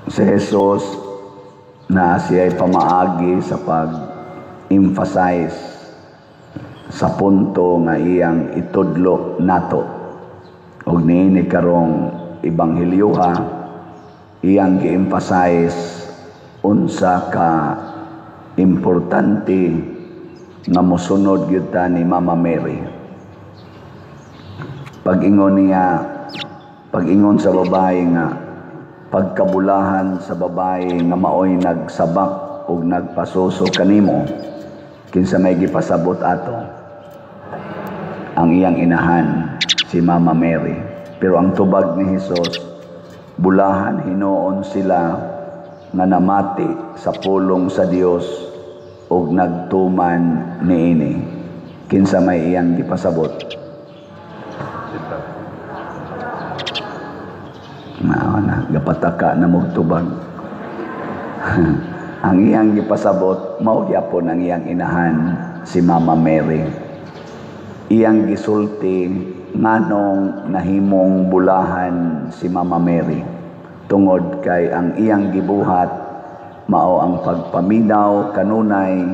Si Jesus na siya'y pamaagi sa pag-emphasize sa punto nga iyang itudlo nato. Og niini karong ebanghelyoha, iyang gi-emphasize unsa ka importante nga mosunod gyud ta ni Mama Mary. Pag-ingon niya, pag-ingon sa babae nga pagkabulahan sa babae nga maoy nagsabak ug nagpasuso kanimo, kinsa may gipasabot ato? Ang iyang inahan, si Mama Mary. Pero ang tubag ni Hesus, bulahan hinuon sila nga namati sa pulong sa Dios ug nagtuman niini. Kinsa may iyang gipasabot? Mao na, gapataka na mo tubag. Ang iyang gipasabot, mao gyapon ang iyang inahan, si Mama Mary. Iyang gisulti nganong nahimong bulahan si Mama Mary, tungod kay ang iyang gibuhat mao ang pagpaminaw kanunay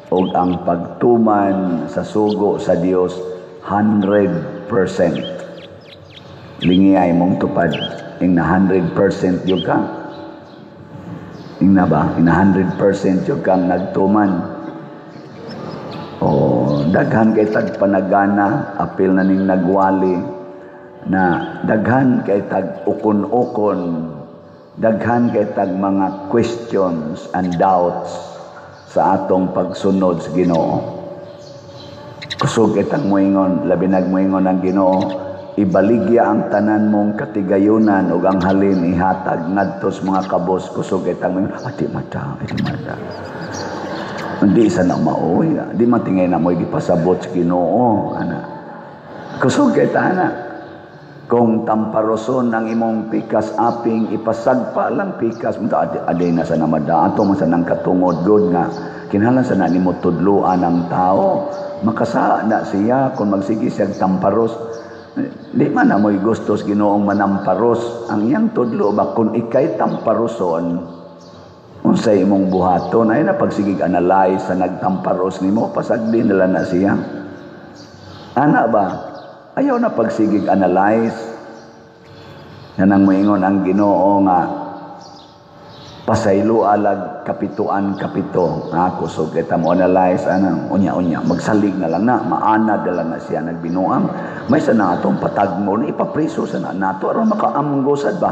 ug ang pagtuman sa sugo sa Dios 100%. Lingiyay mong tupad, ing na 100% yun ka. Ing na ba? Ing na 100% yun kang nagtuman. O daghan kay tag panagana, apil na ning nagwali, na daghan kay tag ukon-ukon, daghan kay tag mga questions and doubts sa atong pagsunod sa Ginoo. Kusog kay tag moingon, labi nag moingon ang Ginoo, ibaligya ang tanan mong katigayunan ug ang halin ihatag ngadto sa mga kabos. Kusog kay tag moingon, ati mata, ati mata. Hindi isa na maoy, di matingay na mo'y gipasabot sa Ginoo, ana. Kusog kay tana. Kung tamparoson ang imong pikas aping, ipasagpa lang pikas, aday na sa namada, ato man sa nang katungod god nga kinahanglan sa na nimo tudloan ang tao, makasa na siya kung magsige siya tamparos. Di man na mo'y gustos Ginoong manamparos. Ang iyang tudlo ba, kung ikay tamparoson, unsay imong buhaton? Ay na pagsigig analyze sa nagtamparos nimo, pasagdi nila na siya. Ana ba? Ayaw na pagsigig analyze. Yan ang moingon ang Ginoo nga pasaylo alag kapituan kapito. Kusog kita mo analyze ana, unya-unya magsalig na lang na, maanad na lang na siya nagbinuang. May sa na atong patagmo ipapriso sa na nato aron makaamgo sad ba.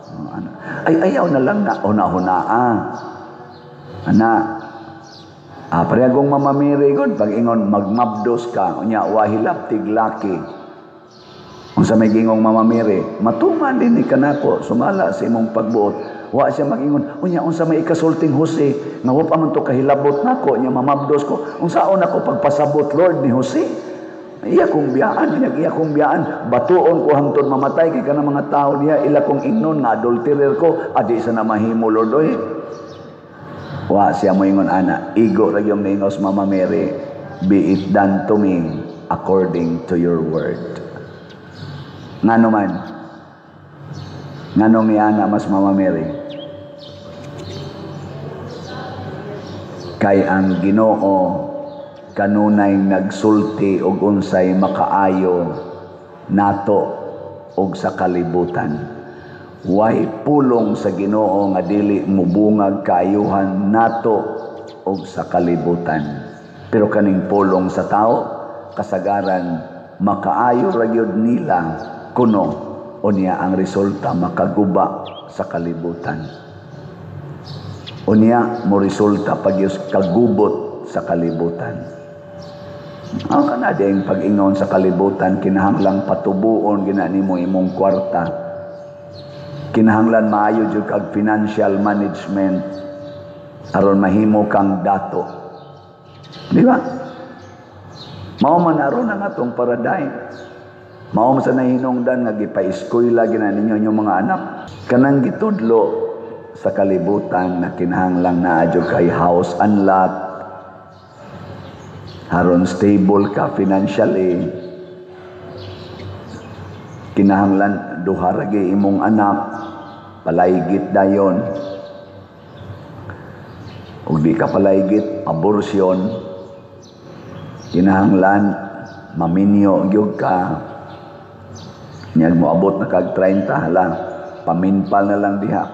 Ana. Ay ayaw na lang na una-hunaa. Ana. Parehagong Mama Mary gud pag ingon magmabdos ka unya wahilap tiglaki. Unsa may gingong Mama Mary, matuman din ni kanako sumala sa imong pagbuot. Wa siya mag-ingon, unya unsa may ikasulting Jose nga wa pa man to kahilabot nako nya mamabdos ko. Unsaon ako pagpasabot Lord ni Jose? Iya kong biyaan, iya, iya kong biyaan, batuon ko hangtod mamatay kay kanang mga tao niya ila kong ingnon nga adulterer ko, adi sa na mahimo Lord oy. Wa siya moingon ana, igo ra gyud niingos Mama Mary, be it done to me according to your word. Ngano man? Nganong niana mas Mama Mary? Kay ang Ginoo kanunay nagsulti og unsay makaayo nato og sa kalibutan. Way pulong sa Ginoo nga dili mubungag kaayuhan nato og sa kalibutan. Pero kaning pulong sa tao, kasagaran makaayo ra gyud nila kuno, unya ang resulta makaguba sa kalibutan. Unya mo resulta pagyos kagubot sa kalibutan. Ang kanadeng pag-ingon sa kalibutan, kinahanglang patubuon gina nimo imong kwarta. Kinahanglan maayo jud kag financial management aron mahimo kang dato. Di ba? Mao man aron ang atong paradigm. Mao man sa nahinungdan nga gipa-eskwela gina ninyo inyong mga anak. Kanang gitudlo sa kalibutan na kinahanglang naa jud kay house and lot, aron stable ka financially, kinahanglan duha ra gyud imong anak Palaygit dayon. Ug di ka palaygit, abortion. Kinahanglan maminyo gyud ka. Nyag moabot na kag 30, hala, paminpal na lang diha,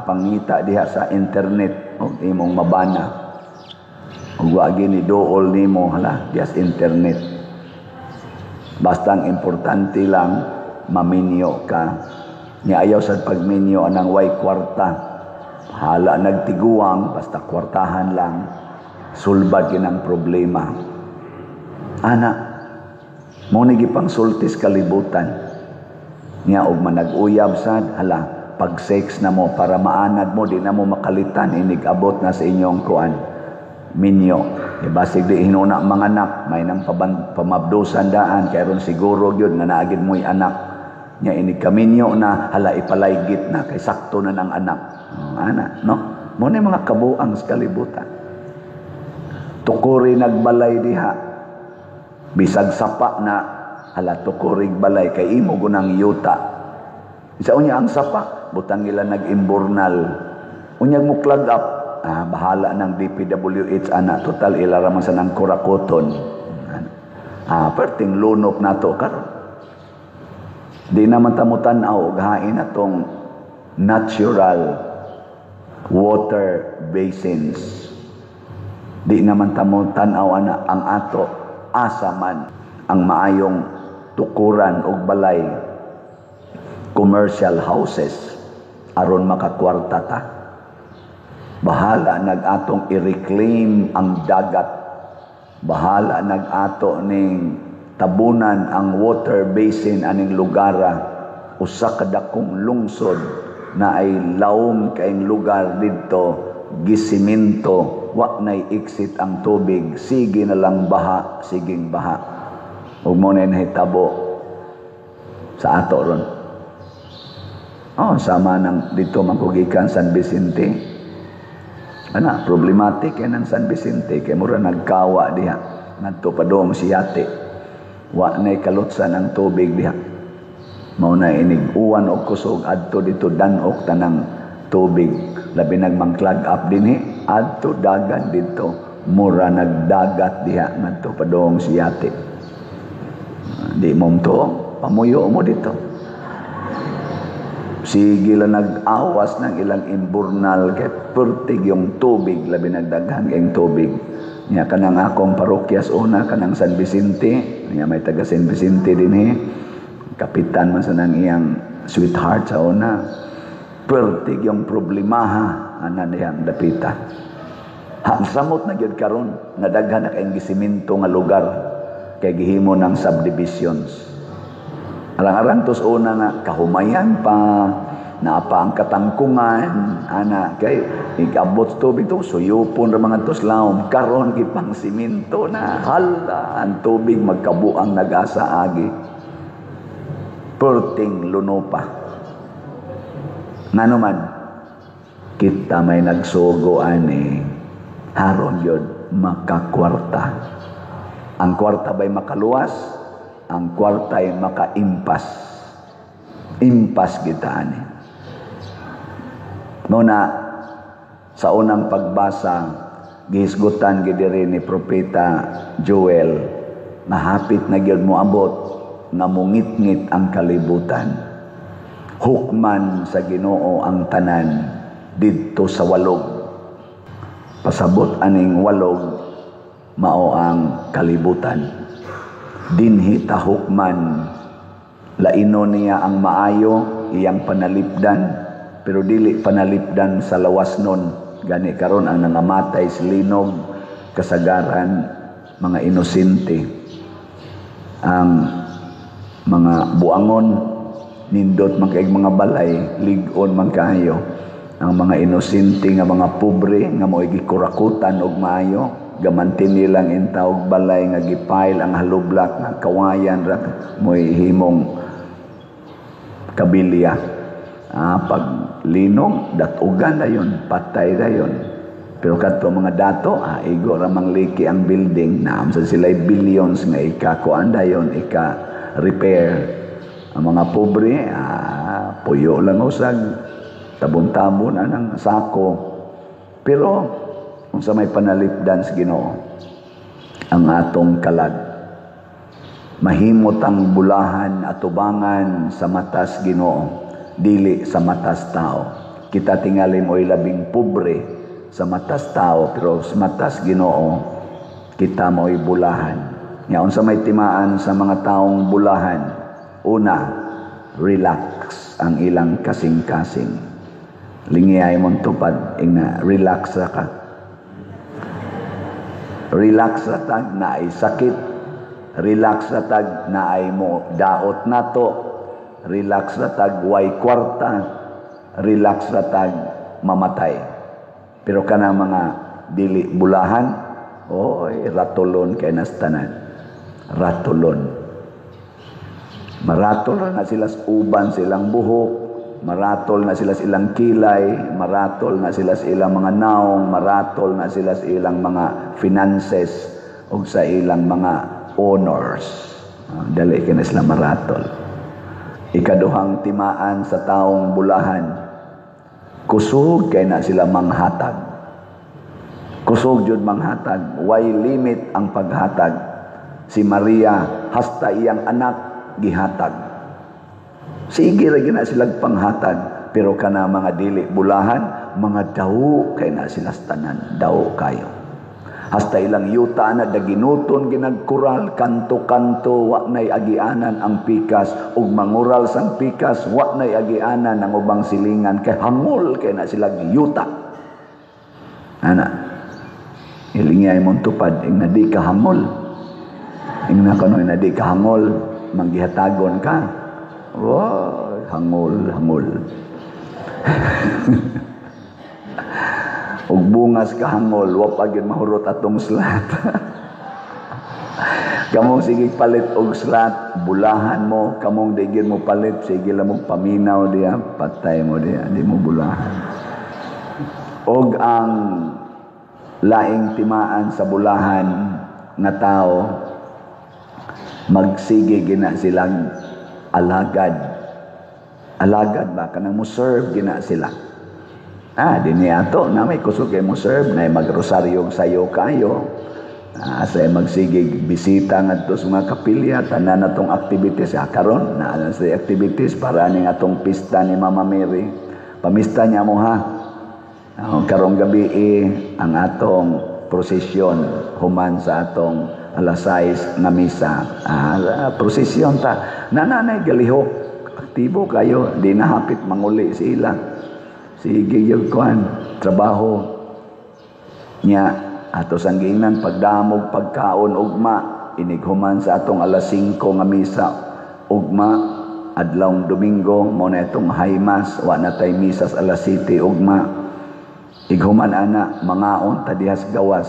pangita diha sa internet og imong mabana. Ug wa gini duol nimo, hala, diha sa internet. Basta ang importante lang maminyo ka. Nya ayaw sa pagminyo anang way kwarta. Hala nagtiguang, basta kwartahan lang, sulbad ginang problema. Ana, mo ni gipang sultis kalibutan. Nya og manag-uyab sad, hala, pag sex na mo para maanad mo, di na mo makalitan inig abot na sa inyong kuan minyo. Di basig di hinuna mga anak, may nang pamabdusan daan kay ron siguro gyud nga naagid mo'y anak. Nya inig kaminyo na, hala, ipalaygit na kay sakto na ng anak. Oh, ana, no? Mo ni mga kabuang sa kalibutan. Tukuri nagbalay diha. Bisag sapa na, hala, tukurig balay kay imo gunang yuta. Isa unya ang sapa, butang ila nag-imburnal. Unyag mo clog up, bahala ng DPWH ana, total ila ra man sa nang kurakoton. Perting lunok nato karon. Di naman ta mo tan-aw og hain atong natural water basins. Di naman ta mo tan-aw ana ang ato asa man ang maayong tukuran og balay, commercial houses aron makakwarta ta. Bahala nag-atong i-reclaim ang dagat. Bahala nag-ato ning tabunan ang water basin aning lugara. Usa ka dakong lungsod na ay lawom kaing lugar didto, gisiminto, wa nay exit ang tubig, sige na lang baha, siging baha. Ug mo na nahitabo sa ato ron. Oh, sama nang dito mangkugikan San Vicente. Ana, problematic kay nang San Vicente kay mura nagkawa diha. Ngadto pa doong siyate. Wa nay kalutsan ang tubig diha. Mao na inig uwan og kusog adto dito danok tanang tubig, labi nagmang-clog up dinhi adto dagan dito, mura nagdagat diha ngadto padong siyate. Di mo to pamuyo mo dito. Sige lang nag-awas ng ilang imburnal kay pertig yung tubig, labi nagdaghan kayong tubig. Nya kanang akong parokyas una kanang San Vicente, nya may taga San Vicente dinhi. Kapitan man sa nang iyang sweetheart sa una. Pertig yung problemaha ana niyang dapita. Ha, samot na gyud karon nga daghan na kayong gisiminto nga lugar kay gihimo ng subdivisions. Arang-arang tos una nga kahumayan pa, naapa ang katangkungan, ana kay igabot tubig to suyupon ra mga tos lawom, karon gipang siminto na, hala ang tubig magkabuang nag-asa agi. Perting luno pa. Ngano man kita may nagsugo ani haron yun makakwarta. Ang kwarta ba'y makaluwas? Ang kwarta ay makaimpas. Impas kita ani. Muna, sa unang pagbasa, gihisgutan gidiri ni Propeta Joel, na hapit na gyud moabot nga mungitngit ang kalibutan. Hukman sa Ginoo ang tanan didto sa walog. Pasabot aning walog mao ang kalibutan. Dinhi ta hukman, laino niya ang maayo iyang panalipdan, pero dili panalipdan sa lawas nun. Gani karon ang nangamatay sa linog kasagaran mga inosente, ang mga buangon nindot man kay mga balay, lig-on man kaayo. Ang mga inosente nga mga pobre nga mo'y gikurakutan og maayo, gamantin nilang intawog balay nga gipile ang halublak nga kawayan ra mo'y himong kabilya. Pag linog, datugan na yun, patay na yun. Pero kadto mga dato, igo ra mang liki ang building, naam sa sila'y billions nga ikakuan dayon, ika-repair. Ang mga pobre, puyo lang usag. Tabon-tabon anang sako. Pero unsa may panalipdan sa Ginoo ang atong kalag. Mahimot ang bulahan atubangan sa matas Ginoo, dili sa matas tao. Kita tingali mo'y labing pobre sa matas tao, pero sa matas Ginoo kita mo'y bulahan. Nga unsa may timaan sa mga taong bulahan? Una, relax ang ilang kasing-kasing. Lingiyay mong tupad, ingna, relax ra ka. Relax ra tag na ay sakit. Relax ra tag na ay mo daot nato. Relax ra tag way kwarta. Relax ra tag mamatay. Pero kanang mga dili bulahan, oy, ratulon kay nastanan. Ratulon. Maratol na sila sa uban silang buhok, maratol na sila sa ilang kilay, maratol na sila sa ilang mga naong, maratol na sila sa ilang mga finances ug sa ilang mga honors. Dali kay na sila maratol. Ikaduhang timaan sa taong bulahan, kusog kay na sila manghatag. Kusog jud manghatag, way limit ang paghatag. Si Maria hasta iyang anak gihatag. Sige ra gina sila panghatag, pero kana mga dili bulahan, mga daw kay na sila tanan, daw kayo. Hasta ilang yuta na daginuton ginagkural, kanto-kanto wa nay agianan ang pikas, ug mangural sang pikas wa nay agianan ang ubang silingan kay hangol kay na sila yuta. Ana, hilingay mong tupad ing na di ka hangol. Ing na kano na di ka hangol, manggihatagon ka. Oh, hangol, hangol. Ug bungas ka hangol, wa pa gyud mahurot atong slat. Kamong sige palit og slat, bulahan mo, kamong di gyud mo palit, sige lang mo paminaw diya, patay mo diya, di mo bulahan. Og ang laing timaan sa bulahan nga tao, magsige gina silang alagad. Alagad ba? Kanang mo serve gina sila. Di niya ato na may kusog kay mo serve, na magrosaryo sayo kayo. Sa magsigig bisita ngadto sa mga kapilya, tanan natong activities. Karon na sa activities para ning atong pista ni Mama Mary. Pamista niya mo ha. Karong gabi ang atong prosesyon human sa atong alas 6 nga misa. Prosesyon ta. Nananay galihok, aktibo kayo, di na hapit manguli sila. Sige yung kuan, trabaho niya ato sang giingnan pagdamog pagkaon ugma inighuman sa atong alas 5 nga misa ugma adlawng Domingo mo na itong high mass, wa na tay misa sa alas 7 ugma. Ighuman ana mangaon ta dihas gawas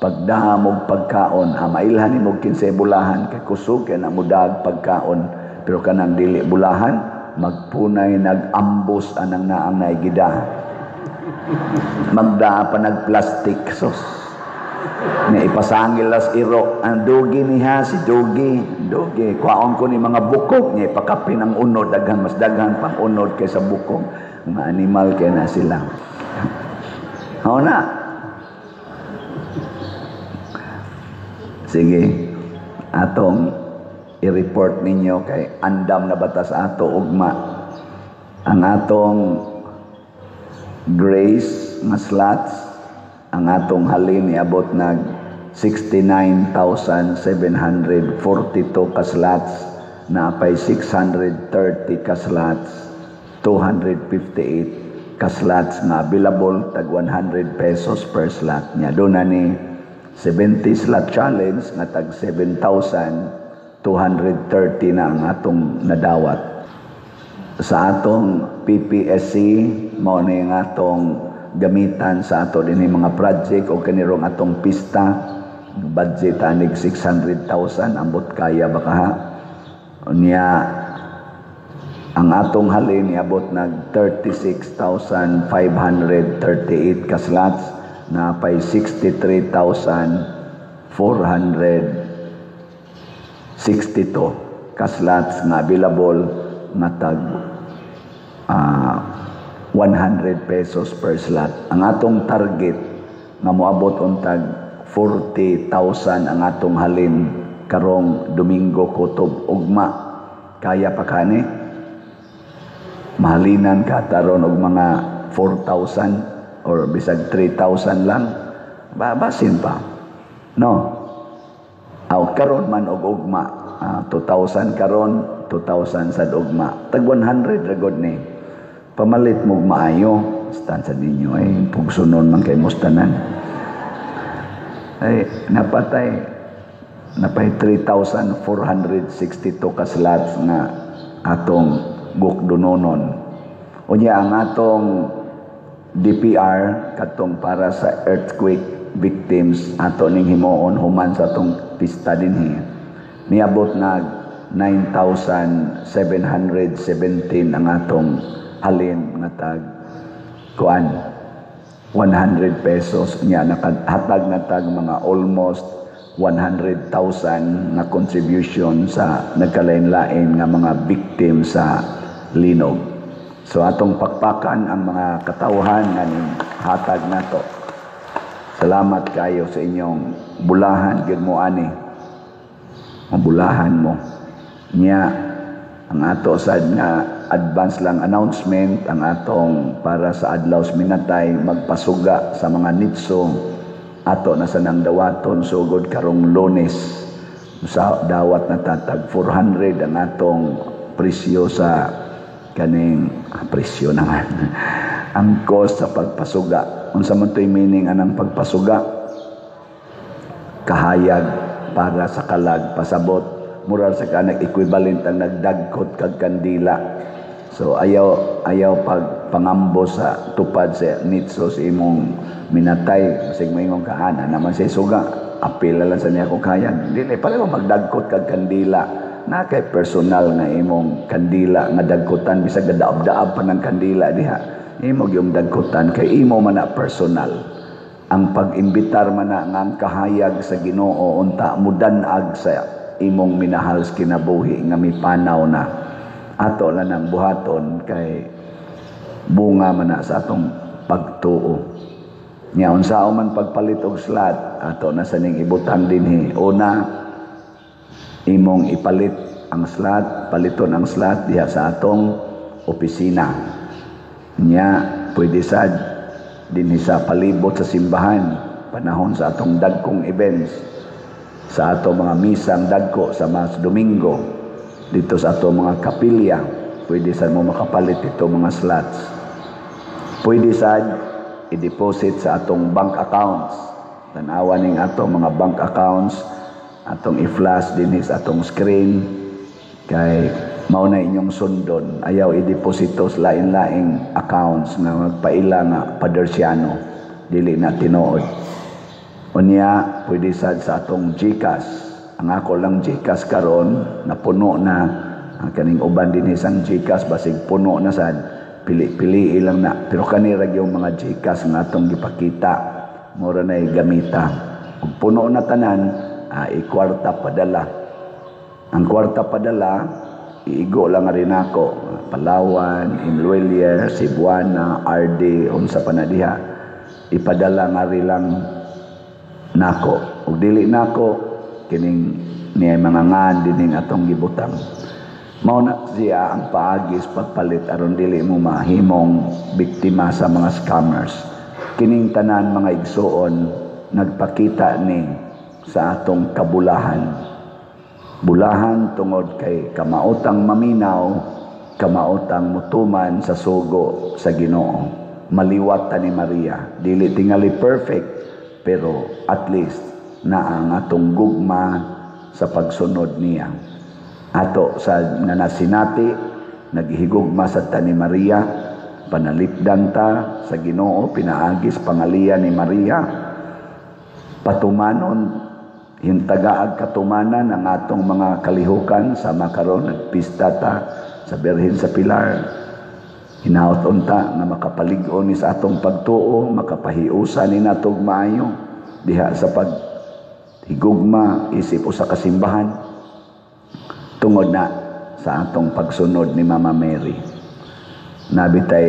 pagdamog pagkaon, mailhan nimo 15 bulahan kay kusog kay na mudag pagkaon, pero kanang dili bulahan magpunay nag-ambos anang naang naigida. Magdaa pa nag-plastic sos. Nga ipasangil las iro ang dugi niya si dugi, dugi kwaon ko ni mga bukog nga ipakapin ang unod, daghan mas daghan pang unod kaysa bukog. Mga animal kay na sila. Hao na. Sige, atong i-report ninyo kay andam na batas ato ugma. Ang atong grace nga slots, ang atong halin iabot nag 69,742 ka slots, naapay 630 ka slots, 258 ka slots nga available tag 100 pesos per slot nya. Doon na ni 70 slot challenge nga tag 7,230 na ang atong nadawat. Sa atong PPSC, mao ni ang atong gamitan sa ato dinhi mga project o kanirong atong pista, budget anig 600,000, ambot kaya ba ka ha? Unya, ang atong halin iabot nag 36,538 ka slots, napay 63,462 ka slots nga available nga tag 100 pesos per slot. Ang atong target nga moabot untag 40,000 ang atong halin karong Domingo, kutob ugma. Kaya pa kani? Mahalinan ka taron og mga 4,000 or bisag 3,000 lang. Basin pa. No? Aw, karon man og ugma, 2,000 karon, 2,000 sa ugma. Tag 100 ra gud ni. Pamalit mo maayo, stand sa ninyo ay pugsunon man kay mustanan. Ay napay 3,462 ka slots nga atong gukdunonon. Unya ang atong DPR katong para sa earthquake victims, ato ning himuon human sa atong pista dinhi. Niabot nag 9,717 ang atong halin nga tag kuan 100 pesos nya. Nakahatag na tag mga almost 100,000 na contribution sa nagkalain-lain nga mga victim sa linog. So atong pakpakan ang mga katawhan nga ning hatag nato. Salamat kayo sa inyong bulahan gyud mo ani. Mabulahan mo. Nya ang ato sad nga advance lang announcement, ang atong para sa adlaw sa minatay, magpasuga sa mga nitso, ato na sa nang dawaton sugod karong Lunes. Sa dawat na tatag 400 ang atong presyo sa kaning presyo naman, ang cost sa pagpasuga. Unsa man to'y meaning anang pagpasuga? Kahayag para sa kalag, pasabot moral sa kanag equivalent ang nagdagkot kag kandila. So ayaw ayaw pag pangambo sa tupad sa nitso sa imong minatay, basig moingon ka, "Ana naman sa suga, apil lang sa niya ko kayag." Dili pareho magdagkot kag kandila na kay personal nga imong kandila nga dagkotan. Bisag gadaab-daab pa ng kandila diha, imo gyud dagkotan kay imo man na personal. Ang pag-imbitar man na nga ang kahayag sa Ginoo unta mudanag sa imong minahal sa kinabuhi nga mipanaw na, ato lang ang buhaton kay bunga man na sa atong pagtuo. Nya unsaon man pagpalit og slot, ato na sa ning ibutang dinhi. Una, imong ipalit ang slot, paliton ang slot diha sa atong opisina. Nya pwede sad dinhi sa palibot sa simbahan panahon sa atong dagkong events, sa atong mga misang dagko sa mas Domingo, dito sa atong mga kapilya, pwede sad mo makapalit ito mga slots. Pwede sad i-deposit sa atong bank accounts. Tanawa ning atong mga bank accounts, atong i-flash dinhi sa atong screen kay mao na inyong sundon. Ayaw i-deposito sa lain-laing accounts nga magpaila nga Padersiano, dili na tinuod. Unya pwede sad sa atong GCash. Ang ako lang GCash karon napuno na. Ang kaning uban dinhi sang GCash basig puno na sad, pili-pili lang na, pero kani ra yung mga GCash nga atong gipakita, mura na gamita. Kung puno na tanan, ikwarta padala. Ang kwarta padala, iigo lang rin ako Palawan, M. Cebuana, RD, unsa pa na diha, ipadala nga rin lang nako. Ug dili nako kining niya mga ngan dining atong gibutang. Mao na siya ang paagis pagpalit aron dili mo mahimong biktima sa mga scammers. Kining tanan, mga igsuon, nagpakita ni sa atong kabulahan. Bulahan tungod kay kamaotang maminaw, kamaotang mutuman sa sugo sa Ginoo. Maliwat ta ni Maria, dili tingali perfect, pero at least naa ang atong gugma sa pagsunod niya. Ato sa nga nasinati, naghigugma sa ta ni Maria, panalipdan ta sa Ginoo pinaagis pangalian ni Maria, patumanon hintagaag katumanan ang atong mga kalihukan sa makaron nagpista ta sa Birhen sa Pilar. Hinaot unta nga makapalig-on ni sa atong pagtuo, makapahiusa ni natog maayo diha sa paghigugma isip usa ka simbahan tungod na sa atong pagsunod ni Mama Mary. Nabitay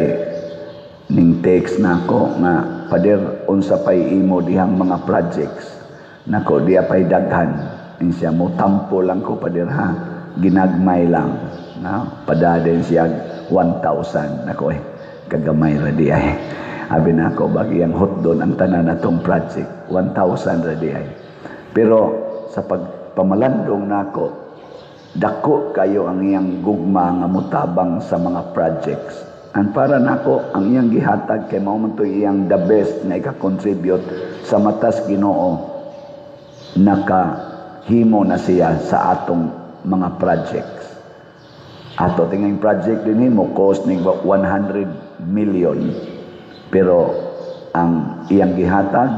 Ning text nako nga, "Pader, unsa pay imo dihang mga projects?" Nako, diya pay daghan. Ing siya, "Mo tampo lang ko, pader, ha, ginagmay lang." No? Padaden siya 1,000. Nako eh, kagamay ra di ay. Abi nako, bagi ang hotdon ang tanan natong project, 1,000 ra di ay. Pero sa pagpamalandong nako, dako kayo ang iyang gugma nga mutabang sa mga projects. Ang para nako, ang iyang gihatag kay mao man to iyang the best na ika-contribute sa matas Ginoo. Nakahimo na siya sa atong mga projects. Ato tingay project din mo cost ning 100 million. Pero ang iyang gihatag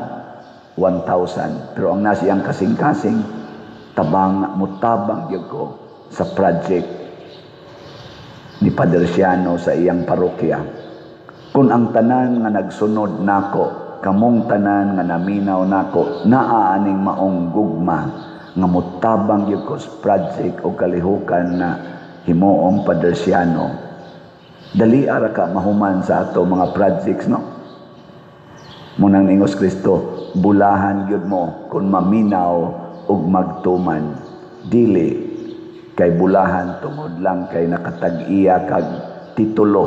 1,000. Pero ang nasa iyang kasing-kasing tabang, mutabang gyud ko sa project ni Padre Siano sa iyang parokya. Kung ang tanan nga nagsunod nako, kamong tanan nga naminaw nako, naa aning maong gugma nga mutabang gyud ko sa project o kalihukan na himuong Padre Siano, dali ara ka mahuman sa ato mga projects, no? Munang ningos Kristo, bulahan gyud mo kung maminaw ug magtuman. Dili kay bulahan tungod lang kay nakatag-iya kag titulo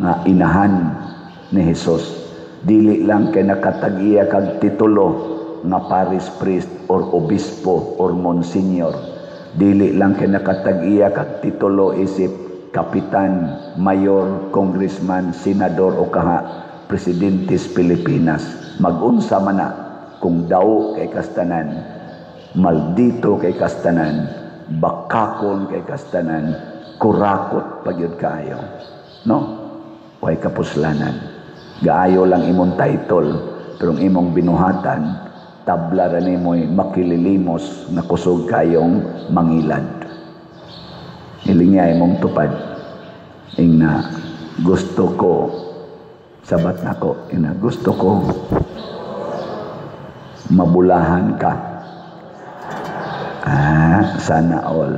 nga inahan ni Jesus. Dili lang kay nakatag-iya kag titulo nga parish priest or obispo or monsignor. Dili lang kay nakatag-iya kag titulo isip kapitan, mayor, congressman, senador o kaha presidente sa Pilipinas. Magunsa man na kung daw kay kastanan, maldito kay kastanan, bakakon kay kastanan, kurakot pagyud kaayo. No? Way kapuslanan. Gaayo lang imong title, pero ang imong binuhatan, tabla ra nimoy makililimos na kusog kayong mangilad. Hilingya imong tupad. Ingna, "Gusto ko." Sabat nako, ingna, "Gusto ko mabulahan ka." Ah, sana all.